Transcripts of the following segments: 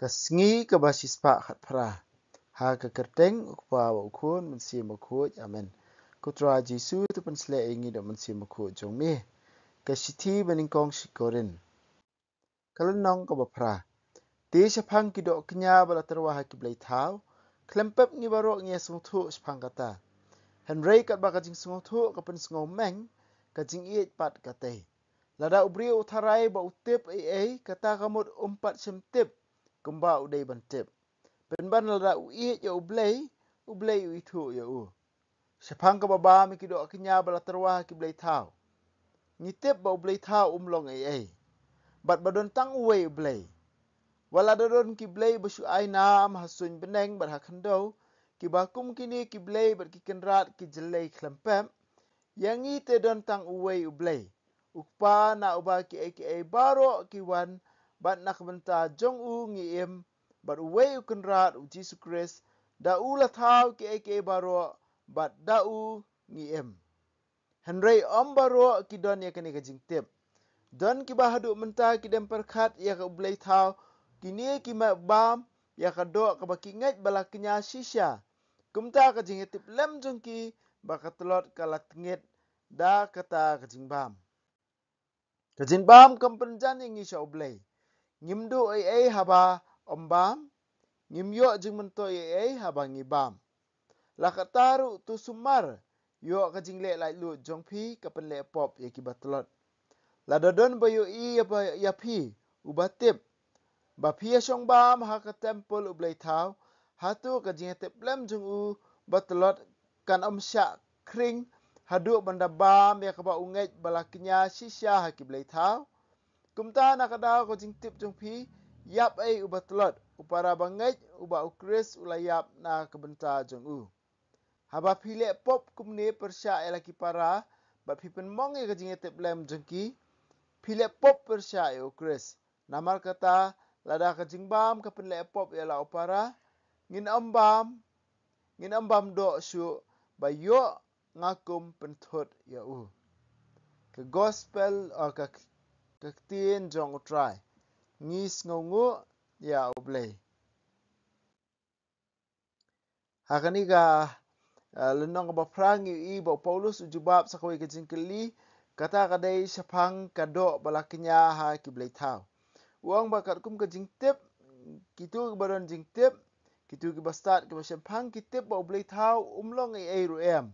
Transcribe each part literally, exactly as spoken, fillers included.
Ka sngi kaba shispah khatphra. Ha ka kyrteng U Kpa, U Khun, Mynsiem Bakhuid. Amen. Ko Trai Jisu, to pynshlur ïa ngi da u Mynsiem Bakhuid jong me. Ka shithi banyngkong sha ki Korinth. Ka lynnong kaba phra. Te shaphang ki dohkñia ba la tyrwa ha ki blei thaw, khlem pep ngi baroh ngi ïa sngewthuh shaphang kata. Hynrei katba ka jingsngewthuh ka pynsngewmeng, ka jingïeit pat ka tei. Lada u briew u tharai ba u tip ei ei, kata ka mut um pat shym tip kumba u dei ban tip. Pynban lada u ïeit ïa U Blei, U Blei u ithuh ïa u. Shaphang kaba bam ïa ki dohkñia ba la tyrwa ha ki blei thaw, ngi tip ba u blei thaw um long ei ei, bad ba don tang uwei U Blei. Wat lada don ki blei ba shu ai nam ha suiñ bneng bad ha khyndew, kiba kum kine ki blei bad ki kynrad ki jyllei khlem pep, ïa ngi te don tang uwei U Blei, U Kpa na uba kiei kiei baroh ki wan, bad na ka bynta jong u ngi im, bad uwei U Kynrad, U Jisu Khrist, da u la thaw kiei kiei baroh, bad da u ngi im. Hynrei ym baroh ki don ïa kane ka jingtip. Don kiba haduh mynta ki dem pyrkhat ïa ka U Blei thaw, kine ki ma bam ïa ka doh kaba ki ngeit ba la kñia shisha. Kumta ka jingïatiplem jong ki ba ka tlot ka la tngit da kata ka jingbam. Ka jingbam kam pynjan ïa ngi sha U Blei. Ngim duh ei ei haba ym bam, ngim ïoh jingmyntoi ei ei haba ngi bam. La kata ruh, to sumar, ïoh ka jingleh laitluid jong phi ka pynleh pop ïa kiba tlot. Lada don ba ïohi ïa ba, ïa phi, uba tip ba phi ïa shong bam ha ka templ U Blei thaw, hato ka jingïatiplem jong u ba tlot kan ym shah khring haduh ban da bam ïa kaba u ngeit ba la kñia shisha ha ki blei thaw? Kumta na ka daw ka jingtip jong phi, ïap ei uba tlot, u para bangeit uba U Khrist u la ïap na ka bynta jong u. Haba phi leh pop kumne pyrshah ïa la ki para, bad phi pynmong ïa ka jingïatiplem jong ki, phi leh pop pyrshah ïa U Khrist. Namar kata, lada ka jingbam ka pynleh pop ïa la u para, ngin ym bam, ngin ym bam doh shuh ba ïoh nga kum pynthut ïa u. Ka gospel, o ka, ka ktien jong U Trai. Ngi sngewnguh ïa U Blei. Ha kane ka, eh, lynnong kaba phra ngi ïohi ba u Paulus u jubab sa kawei ka jingkylli, kata ka dei shaphang ka doh ba la kñia ha ki blei thaw. U ong ba katkum ka jingtip, kito kiba don jingtip, kito kiba stad kiba shemphang ki tip ba u blei thaw um long ei ei ruh em.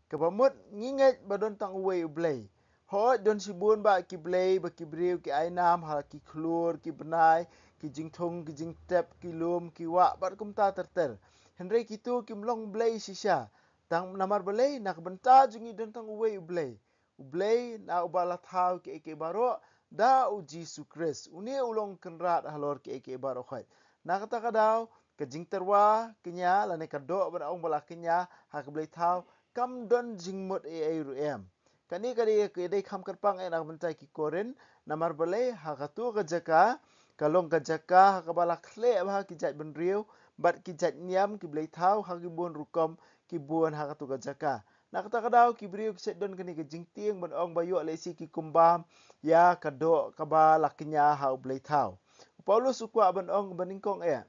Kaba mut ngi ngeit ba don tang uwei U Blei. Hooid, don shibun ba ki blei ba ki briew ki ai nam ha ki khlur, ki bnai, ki jingthung, ki jingtep, ki lum, ki wah, bad kumta ter ter. Hynrei kito kim long blei shisha. Tang namar balei? Na ka bynta jong ngi don tang uwei U Blei. U Blei na uba la thaw kiei kiei baroh da U Jisu Khrist. Une u long Kynrad halor kiei kiei baroh khoit. Na kata ka daw, ka jingtyrwa kñia lane ka doh ba da ong ba la kñia ha ka blei thaw kam don jingmut ei ei ruh em. Kane ka dei ka dei kham kyrpang eh na ka bynta ki Korinth, namar balei? Ha kato ka jaka ka long ka jaka ha kaba la khleh bha ki jait bynriew bad ki jait niam, ki blei thaw ha ki bun rukom, ki bun ha kato ka jaka. Na kata ka daw ki briew ki shait don kane ka jingtieng ban ong ba ïoh lehse ki kum bam ïa ka doh kaba la kñia ha u blei thaw. U Paulus u kwah ban ong banyngkong eh,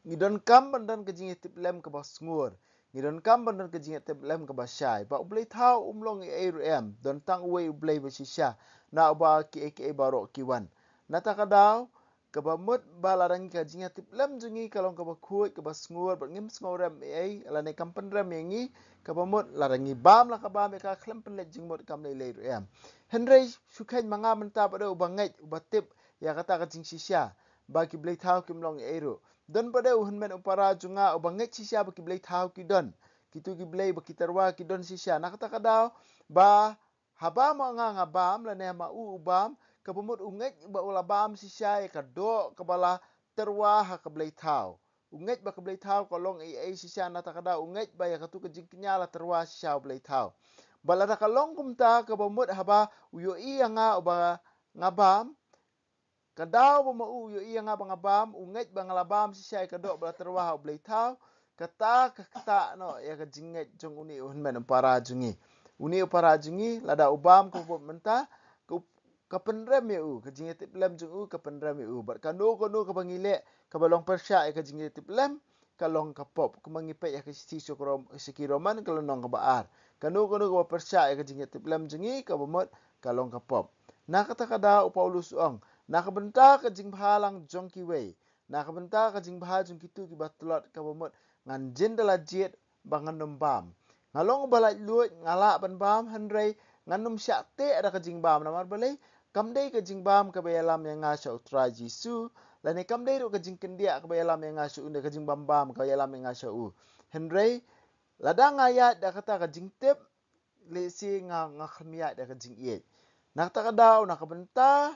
ngi donkam ban don ka jingïatiplem kaba sngur, ngi donkam ban don ka jingïatiplem kaba shai ba u blei thaw um long ei ei ruh em, don tang uwei U Blei ba shisha, na uba kiei kiei baroh ki wan. Na kata ka daw, kaba mut ba lada ngi ka jingïatiplem jong ngi ka long kaba khuid, kaba sngur, bad ngim sngewrem ei ei, lane kam pynrem ïa ngi, kaba mut lada ngi bam la ka bam ïa ka khlem pynleit jingmut kam lei lei ruh em. Hynrei shu kheiñ ma nga mynta pat de uba ngeit, uba tip ïa kata ka jingshisha ba ki blei thaw kim long ei ei ruh. Don pat de u hynmen u para jong nga uba ngeit shisha ba ki blei thaw ki don, kito ki blei ba ki tyrwa ki don shisha. Na kata ka daw, ba haba ma nga nga bam lane ma u u bam, kaba mut u ngeit ba u la bam shisha ïa ka doh kaba la tyrwa ha ka blei thaw. U ngeit ba ka blei thaw ka long ei ei shisha, na kata ka daw u ngeit ba ïa kato ka jingkñia la tyrwa shisha ha u blei thaw. Bad lada ka long kumta, kaba mut haba u ïohi ïa nga uba nga bam, ka daw ba ma u u ïohi ïa nga ba nga bam, u ngeit ba nga la bam shisha ïa ka doh ba la tyrwa ha u blei thaw, kata ka ktah noh ïa ka jingngeit jong une u hynmen u para jong ngi. Une u para jong ngi, lada u bam kaba mut mynta, ka, ka pynrem ïa u, ka jingïatiplem jong u ka pynrem ïa u. Bad kano kano kaba ngi leh kaba long pyrshah ïa ka jingïatiplem, ka long ka pop. Kumba ngi peit ïa ka shithi sha ki Rom-, sha ki Roman ka lynnong kaba ar. Kano kano kaba pyrshah ïa ka jingïatiplem jong ngi kaba mut ka long ka pop. Na kata ka daw u Paulus u ong, na ka bynta ka jingbhalang jong kiwei, na ka bynta ka jingbha jong kito kiba tlot kaba mut ngan jin da la jied ba ngan ym bam. Nga long ba laitluid, nga lah ban bam, hynrei ngan ym shah teh da ka jingbam. Namar balei? Kam dei ka jingbam kaba ïalam ïa nga sha u Trai Jisu, lane kam dei ruh ka jingkyndiah kaba ïalam ïa nga sha u, ne ka jingbam bam kaba ïalam ïa nga sha u. Hynrei lada nga ïaid da kata ka jingtip, lehse nga, nga khlem ïaid da ka jingïeit. Na kata ka daw, na ka bynta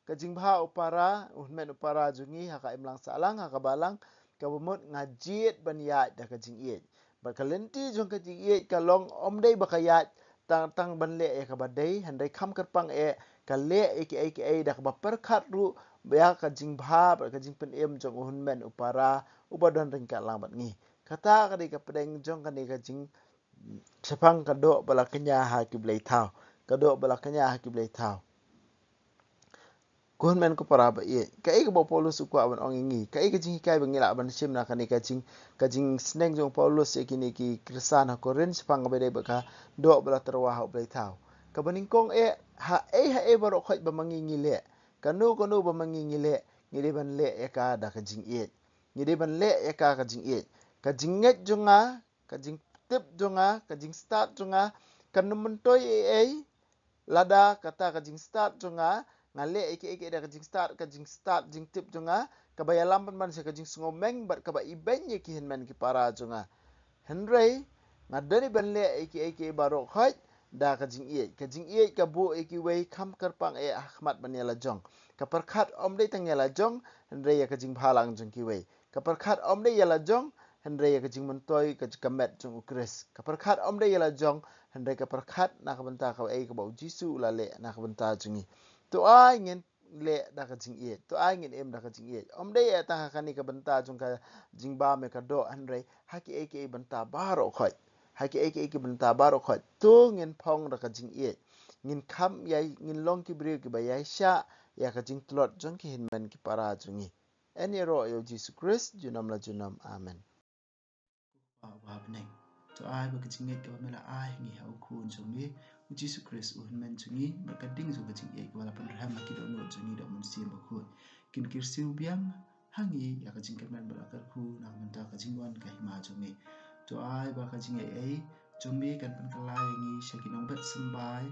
ka jingbha u para, u hynmen u para jong ngi ha ka imlang sahlang, ha ka balang, kaba mut nga jied ban ïaid da ka jingïeit. Bad ka lynti jong ka jingïeit ka long ym dei ba ka ïaid tang, tang ban leh ïa kaba dei, hynrei kham kyrpang eh ka leh ïa kiei kiei da kaba pyrkhat ruh ïa ka jingbha bad ka jingpynim jong u hynmen u para uba don ryngkat lang bad ngi. Kata ka dei ka pdeng jong kane ka jing shaphang ka doh ba la kñia ha ki blei thaw. Ka doh ba la kñia ha ki blei thaw. Ko hynmen ko para ba ïeit, kaei kaba u Paulus u kwah ban ong ïa ngi? Kaei ka jinghikai ba ngi lah ban shim na kane ka jing, ka jingsneng jong u Paulus ïa kine ki Khristan ha Korinth shaphang kaba dei bad ka doh ba la tyrwa ha u blei thaw? Kaba nyngkong eh, haei haei baroh khoit ba ma ngi ngi leh, kano kano ba ma ngi ngi leh, ngi dei ban leh ïa ka da ka jingïeit. Ngi dei ban leh ïa ka ka jingïeit. Ka jingngeit jong nga, ka jingtip jong nga, ka jingstad jong nga kan ym myntoi ei ei lada kata ka jingstad jong nga, nga leh ïa kiei kiei da ka jingstad, ka jingstad jingtip jong nga kaba ïalam pynban sha ka jingsngewmeng bad kaba ibeiñ ïa ki hynmen ki para jong nga. Hynrei nga dei ban leh ïa kiei kiei baroh khoit da ka jingïeit. Ka jingïeit ka buh ïa kiwei kham kyrpang eh ha khmat ban ïa la jong. Ka pyrkhat ym dei tang ïa la jong, hynrei ïa ka jingbhalang jong kiwei. Ka pyrkhat ym dei ïa la jong, hynrei ïa ka jingmyntoi ka, ka met jong u Khrist. Ka pyrkhat ym dei ïa la jong, hynrei ka pyrkhat na ka bynta kaei kaba u Jisu u la leh na ka bynta jong ngi. To ai ngin leh da ka jingïeit. To ai ngin im da ka jingïeit. Ym dei eh tang ha kane ka bynta jong ka jingbam ïa ka doh, hynrei ha kiei kiei bynta baroh khoit. Ha kiei kiei ki bynta baroh khoit. To ngin phong da ka jingïeit. Ngin kham ïa, ngin long ki briew kiba ïaishah ïa ka jingtlot jong ki hynmen ki para jong ngi. Yn ïaroh ïa u Jisu Khrist junom la junom. Amen. Ko Kpa uba ha bneng, to ai ba ka jingngeit kaba me la ai ha ngi ha u Khun jong me u Jisu Khrist u hynmen jong ngi, bad ka ding jong ka jingïeit kaba la pynrhem ha ki dohnud jong ngi da u Mynsiem Bakhuid, kin kyrsiew biang ha ngi ïa ka jingkyrmen bad la kyrkhu na ka bynta ka jingwan ka hima jong me. To ai ba ka jingaiei jong me kan pynkylla ïa ngi sha ki nongbet symbai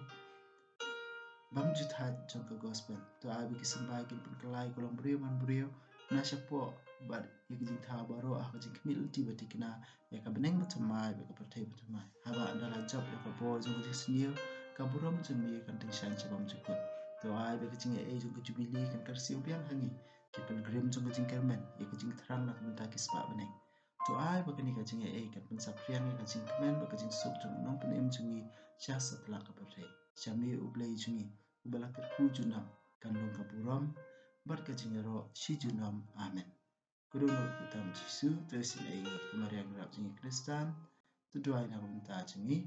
bym ju thait jong ka gospel. To ai ba ki symbai kin pynkylla ïa ka longbriew manbriew na shapoh bad ïa ka jingthaw baroh ha ka jingkhmih lynti ba thikna ïa ka bneng ba thymmai bad ka pyrthei ba thymmai. Haba ynda la jop ïa ka bor jong ka jingsniew, ka burom jong me kan tyngshaiñ sha bymjukut. To ai ba ka jingaiei jong ka jubili kan kyrsiew biang ha ngi, ki pilgrim jong ka jingkyrmen, ïa ka jingthrang na ka bynta ki spah bneng. To ai ba kane ka jingaiei kan pynsaphriang ïa ka jingkmen bad ka jingsuk jong u Nongpynim jong ngi sha satlak ka pyrthei. Sha me u Blei jong ngi uba la kyrkhu junom, kan long ka burom bad ka jingïaroh shi junom. Amen. Ko Dohnud Kpa tam Jisu, to isynei ïa ngi, ko Maria Nongrep jong ngi Khristan, to duwai na ka bynta jong ngi.